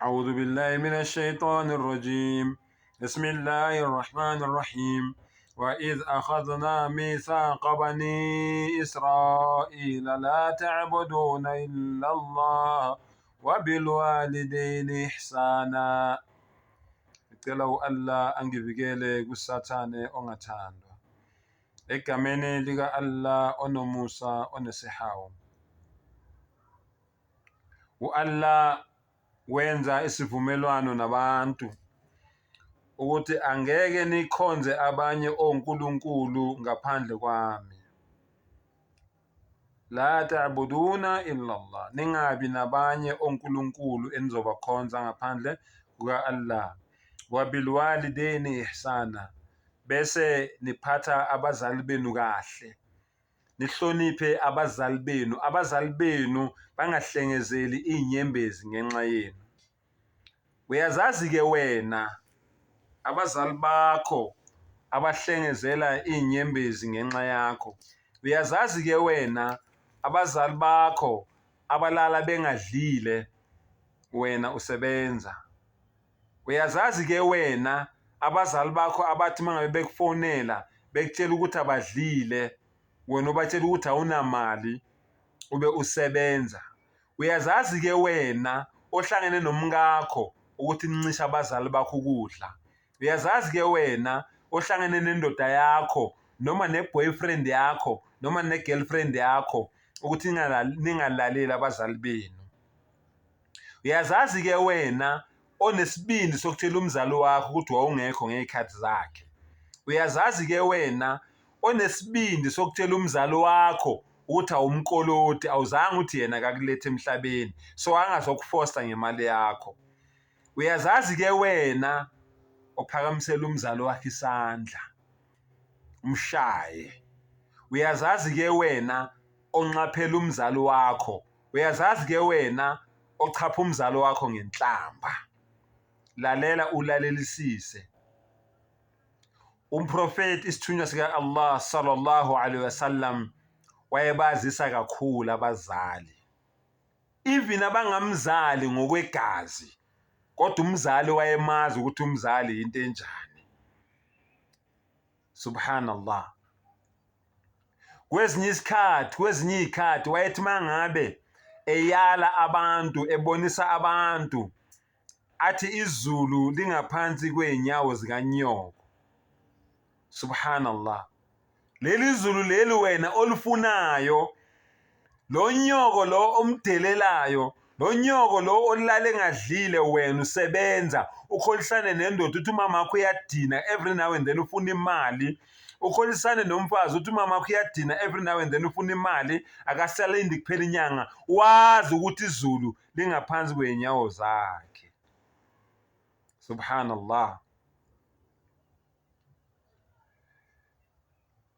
أعوذ بالله من الشيطان الرجيم بسم الله الرحمن الرحيم وإذ أخذنا ميثاق بني إسرائيل لا تعبدون إلا الله وبالوالدين إحسانا. Ngicela u-Allah angivikele kuSathane ongathandwa. Egameni lika-Allah onomusa onesihawu. U-Allah wenza isivumelwano nabantu ukuthi angeke nikhonze abanye onkulunkulu ngaphandle kwami. La ta'buduna illa Allah, ningabi nabanye onkulunkulu enizobakhonza ngaphandle kuka-Allah. Wa bilwalideni ihsana, bese niphatha abazali benu kahle. Nihloniphe abazali benu, abazali benu bangahlengezeli iy'nyembezi ngenxa yenu. Uyazazi-ke wena abazali bakho abahlengezela iy'nyembezi ngenxa yakho. Uyazazi-ke wena abazali bakho abalala bengadlile wena usebenza. Uyazazi-ke wena abazali bakho abathi uma ngabe bekufonela bekutshela ukuthi abadlile, wena ubatshela ukuthi awunamali ube usebenza. Uyazazi-ke wena ohlangene nomkakho ukuthi nincishe abazali bakho ukudla. Uyazazi-ke wena ohlangene nendoda yakho noma ne-boyfriend yakho noma ne-girlfriend yakho ukuthi ningalaleli abazali benu. Uyazazi-ke wena onesibindi sokutshela umzali wakho ukuthi wawungekho ngey'khathi zakhe. Uyazazi-ke wena onesibindi sokutshela umzali wakho ukuthi awumkoloti, awuzange uthi yena akakulethe emhlabeni, so angazokufosta ngemali yakho. Uyazazi-ke wena ophakamisela umzali wakho isandla, umshaye. Uyazazi-ke wena onxaphela umzali wakho. Uyazazi ke wena ochapha umzali wakho ngenhlamba. Lalela ulalelisise. Umprofeti isithunywa sika Allah sallallahu alaihi wasallam wayebazisa kakhulu abazali. Even abangamzali ngokwegazi kodwa umzali wayemazi ukuthi umzali into enjani. Subhanallah. Kwezinye isikhathi, kwezinye izikhathi wayethi mangabe eyala abantu, ebonisa abantu athi izulu lingaphansi kwezinyawo zikanyoko. Subhanallah. Leli zulu leli wena olufunayo Lo nyoko lo omdelelayo, lo nyoko lo olala engadlile wena usebenza, ukholisane nendoda uthi umama wakho uyadina every now and then ufuna imali. Ukholisane nomfazi uthi umama wakho uyadina every now and then ufuna imali, akasalindi kuphela inyanga. Wazi ukuthi izulu lingaphansi kwezinyawo zakhe. Subhanallah.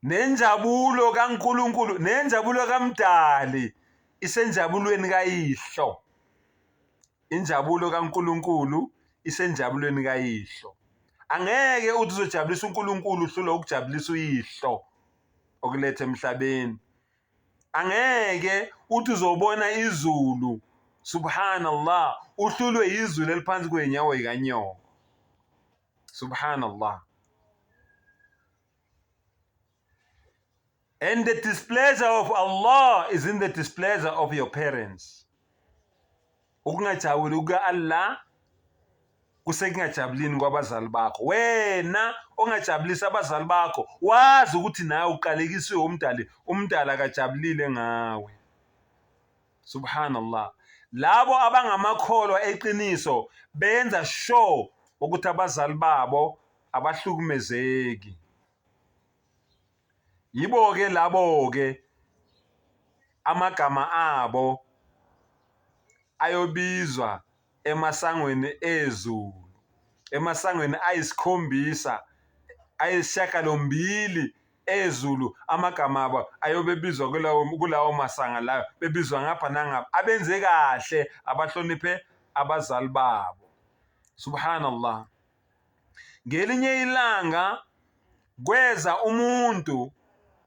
Nenjabulo kaNkulunkulu nenjabulo kaMdali isenjabulweni kayihlo. Injabulo kaNkulunkulu isenjabulweni kayihlo. Angeke uthi uzojabulisa uNkulunkulu uhlulwe ukujabulisa uyihlo okuletha emhlabeni. Angeke uthi uzobona izulu subhanallah uhlulwe izulu eliphansi kwenyawo zikanyoko. Subhanallah. And the displeasure of Allah is in the displeasure of your parents. Ukungajabuli kuka-Allah kusekungajabulini kwabazali bakho. Wena ongajabulisa abazali bakho, wazi ukuthi nawe uqalekisiwe umdali, umdali akajabulile ngawe. Subhanallah. Labo abangamakholwa eqiniso benza sure ukuthi abazali babo abahlukumezeki. Yibo-ke labo-ke amagama abo ayobizwa emasangweni ezulu, emasangweni ayisikhombisa, ayisishiyagalombili ezulu, amagama abo ayobe ebizwa kulawo kulawo masanga layo, bebizwa ngapha nangapha. Abenze kahle, abahloniphe abazali babo. Subhanallah. Ngelinye ilanga kweza umuntu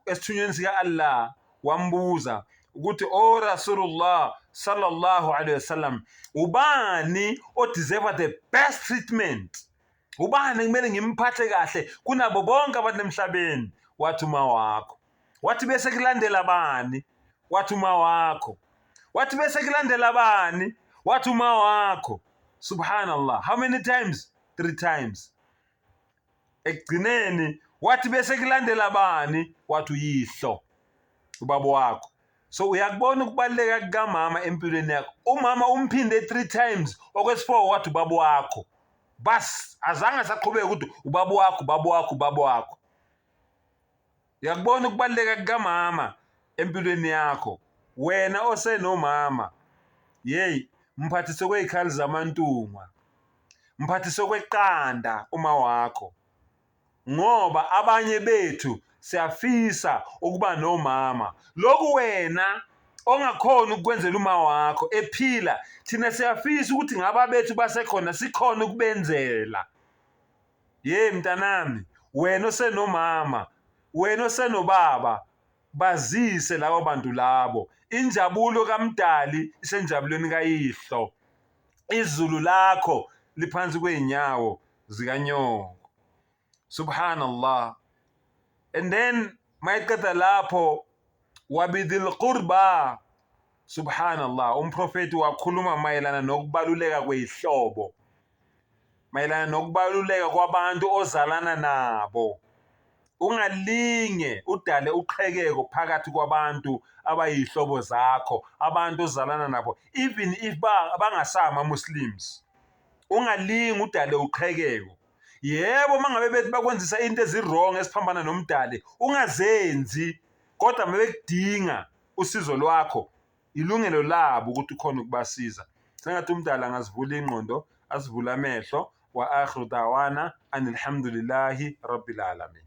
esithunyweni sika-Allah wambuza ukuthi o Rasulullah sallallahu alaihi wasallam, ubani odeserve the best treatment? Ubani kumele ngimphathe kahle kunabo bonke abantu emhlabeni? Wathi uma wakho. Wathi bese kulandela bani? Wathi uma wakho. Wathi bese kulandela bani? Wathi uma wakho. Subhanallah. How many times? 3 times. Ekugcineni wathi bese kulandela bani? Wathi uyihlo, ubaba wakho. So uyakubona ukubaluleka kukamama empilweni yakho. Umama umphinde 3 times, okwesi-4 wathi ubaba wakho. Bas, azange asaqhubeka ukuthi ubaba wakho, ubaba wakho, ubaba wakho. Uyakubona ukubaluleka kukamama empilweni yakho. Wena osenomama, yeyi, mphathise kwezikhali zamantungwa, mphathise kweqanda uma wakho, ngoba abanye bethu siyafisa ukuba nomama. Lokhu wena ongakhona ukukwenzela uma wakho ephila, thina siyafisa ukuthi ngaba bethu basekhona sikhona ukubenzela. Ye mntanami, wena osenomama, wena osenobaba, bazise labo bantu labo. Injabulo kaMdali isenjabulweni kayihlo. Izulu lakho liphansi kwey'nyawo zikanyoko. Subhanallah. And then mayeqeda lapho wabidil qurba. Subhanallah, umprofeti wakhuluma mayelana nokubaluleka kwey'hlobo, mayelana nokubaluleka kwabantu ozalana nabo. Ungalinge udale uqhekeko phakathi kwabantu abayihlobo zakho, abantu ozalana nabo, even if bangasama Muslims. Ungalinge udale uqhekeko. Yebo, uma ngabe bethi bakwenzisa into ezi-wrong esiphambana nomdali, ungazenzi, kodwa uma bekudinga usizo lwakho, ilungelo labo ukuthi ukhona ukubasiza. Sengathi umdali angazivula ingqondo, asivule amehlo. Wa akhiru dawana anilhamdulillahi rabbil alamin.